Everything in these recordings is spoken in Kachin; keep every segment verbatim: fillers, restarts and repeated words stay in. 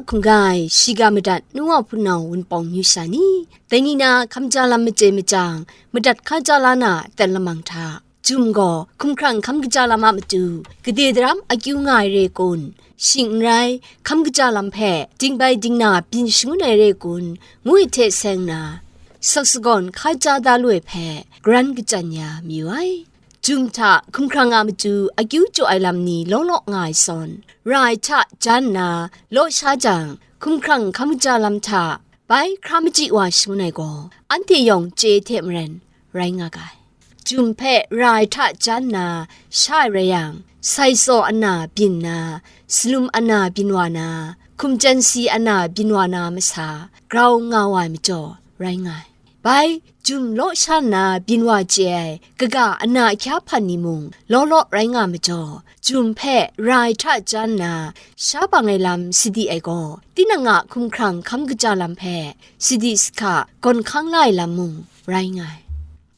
hkungga ai shiga madat nu wa hpunau wunpawng myu sha ni, dai ni na hkam ja lam machye machyang, madat hka ja la na aten lamang hta, Jum gaw hkumhkrang hkam kaja lam a matu, gade daram akyu nga ai re kun, shing n rai, hkam kaja lam hpe dingbai dingna byin shangun ai re kun, ngu ai hte seng na, saksagan hka ja da lu ai hpe, garan kachyan ya mayu ai. Jum hta hkumhkrang a matu akyu jaw ai lam ni law law nga ai zawn, ra ai hta jan nna law sha jang, hkumhkrang hkam kaja lam hta bai hkra machyi wa shangun ai gaw, anhte yawng chye hte maren rai nga ga ai. Jum hpe ra ai hta jan nna sha ai rai yang, sai tsaw ana byin nna, salum ana byin wa na, hkum chyen si ana byin wa na masa grau nga wa ai majaw rai nga ai. Bai, jum law sha nna byin wa chye ai kaga ana ahkya hpan ni mung law law rai nga majaw, jum hpe ra ai hta jan nna sha bang ai lam sadi ai gaw, tinang a hkumhkrang hkam kaja lam hpe sadi sahka gawn hkang la ai lam mung rai nga ai.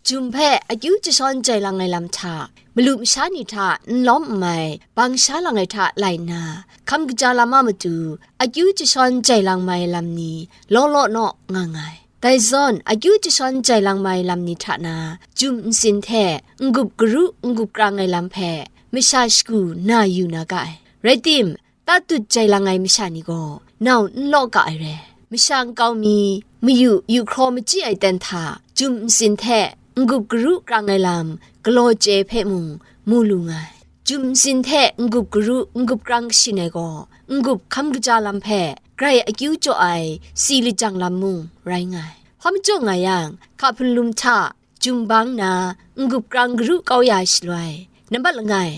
Jum hpe akyu jashawn jai lang ai lam hta, malu masha ni hta n lawm n mai, bang sha lang ai hta lai nna, hkam kaja lam a matu, akyu jashawn jai lang mai ai lam ni law law naw nga nga ai. Dai zawn, akyu jashawn jai lang mai lam ni hta na, jum ntsin hte n-gup garu n-gup krang ai lam hpe masha shagu na yu na ga ai. Rai tim, tatut jai lang ai masha ni gaw nau n law ga ai re. Masha nkau mi, mayu yu hkraw machyi ai ten hta, jum ntsin hte n-gup garu krang ai lam galaw chye hpe mung mu lu nga ai. Jum ntsin hte n-gup garu n-gup krang kashin ai gaw, n-gup hkam kaja lam hpe grai akyu jaw ai si lajang lam mung rai nga ai. Hpa majaw nga yang, hka hpunlum hta, jum bang na, n-gup krang garu kau ya ai shaloi, nambat langai,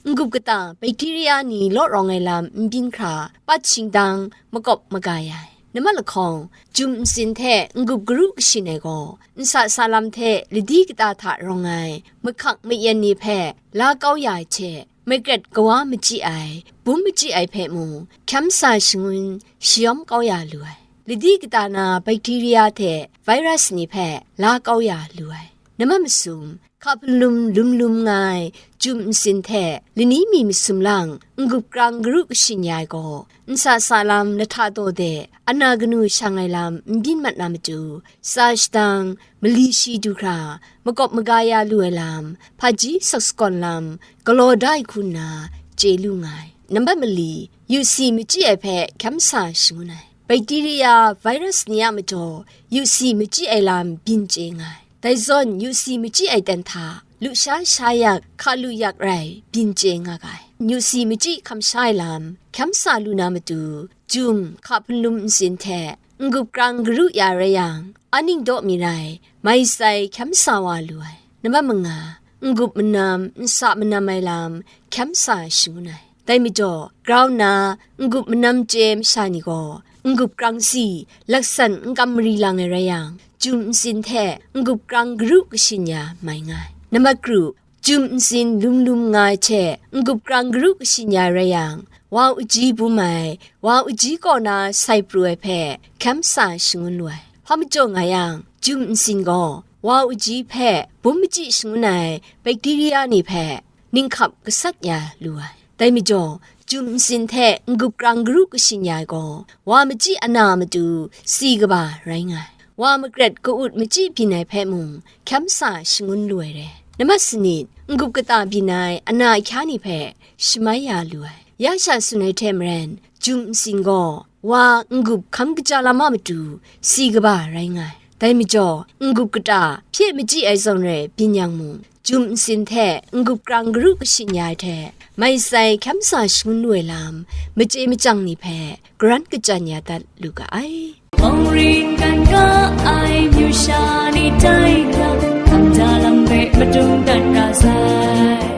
n-gup kata bakteria ni law rawng ai lam n byin hkra, pat shingdang makawp maga ya ai. Nambat lahkawng, jum ntsin hte n-gup garu kashin ai gaw, nsa sa lam hte ladi kata hta rawng ai mahkak mayen ni hpe la kau ya ai hte, magret kawa machyi ai, bum machyi ai hpe mung, hkyam sa shangun shayawm kau ya lu ai. Ladi kata na bakteria hte virus ni hpe la kau ya lu ai. Nambat masum, hka hpunlum lum lum nga ai jum ntsin hte lani mi masum lang n-gup krang garu kashin ya ai gaw, nsa sa lam lahta daw de, ana kanu shang ai lam n byin mat na matu, tsa shadang, mali shi du hkra, makawp maga ya lu ai lam, hpaji saksagan lam, galaw da ai hku nna chye lu nga ai. Nambat mali, yu si machyi ai hpe hkyam sa shangun ai. Bakteria, virus ni a majaw, yu si machyi ai lam byin chye nga ai. Dai zawn, yu si machyi ai ten hta, lusha sha yak, hka lu yak rai, byin chye nga ga ai. Yu si machyi hkam sha ai lam, hkyam sa lu na matu, jum, hka hpunlum ntsin hte, n-gup krang garu ya rai yang, aning daw mi rai, mai sai hkyam sa wa lu ai. Nambat manga, n-gup manam, nsa manam ai lam, hkyam sa shangun ai. Dai majaw, grau nna, n-gup manam chye masha ni gaw, n-gup krang si, laksan n kam mari lang ai rai yang, jum ntsin hte n-gup krang garu kashin ya mai nga ai. Nambat kru, jum ntsin lum lum nga ai hte n-gup krang garu kashin ya rai yang, wa uji bum ai, wa uji kaw na sai pru ai hpe hkyam sa shangun lu ai. Hpa majaw nga yang, jum ntsin gaw wa uji hpe bum machyi shangun ai bakteria ni hpe ninghkap gasat ya lu ai. Dai majaw, jum ntsin hte n-gup krang garu kashin ya ai gaw, wa machyi ana matu si kaba rai nga ai. Wa magret ka-ut machyi byin ai hpe mung, hkyam sa shangun lu ai re. Nambat sanit, n-gup kata byin ai ana ahkya ni hpe shamai ya lu ai. Ya sha tsun ai hte maren, jum ntsin gaw, wa n-gup hkam kaja lam a matu si kaba rai nga ai. Dai majaw, n-gup kata hpye machyi ai zawn rai byin yang mung, jum ntsin hte n-gup krang garu kashin ya ai hte, mai sai hkyam sa shangun lu ai lam, machye machyang ni hpe garan kachyan ya dat lu ga ai. Bawng ring gan ga ai, myu sha ni tai hkra, hkam ja lam hpe madung dat ra sai.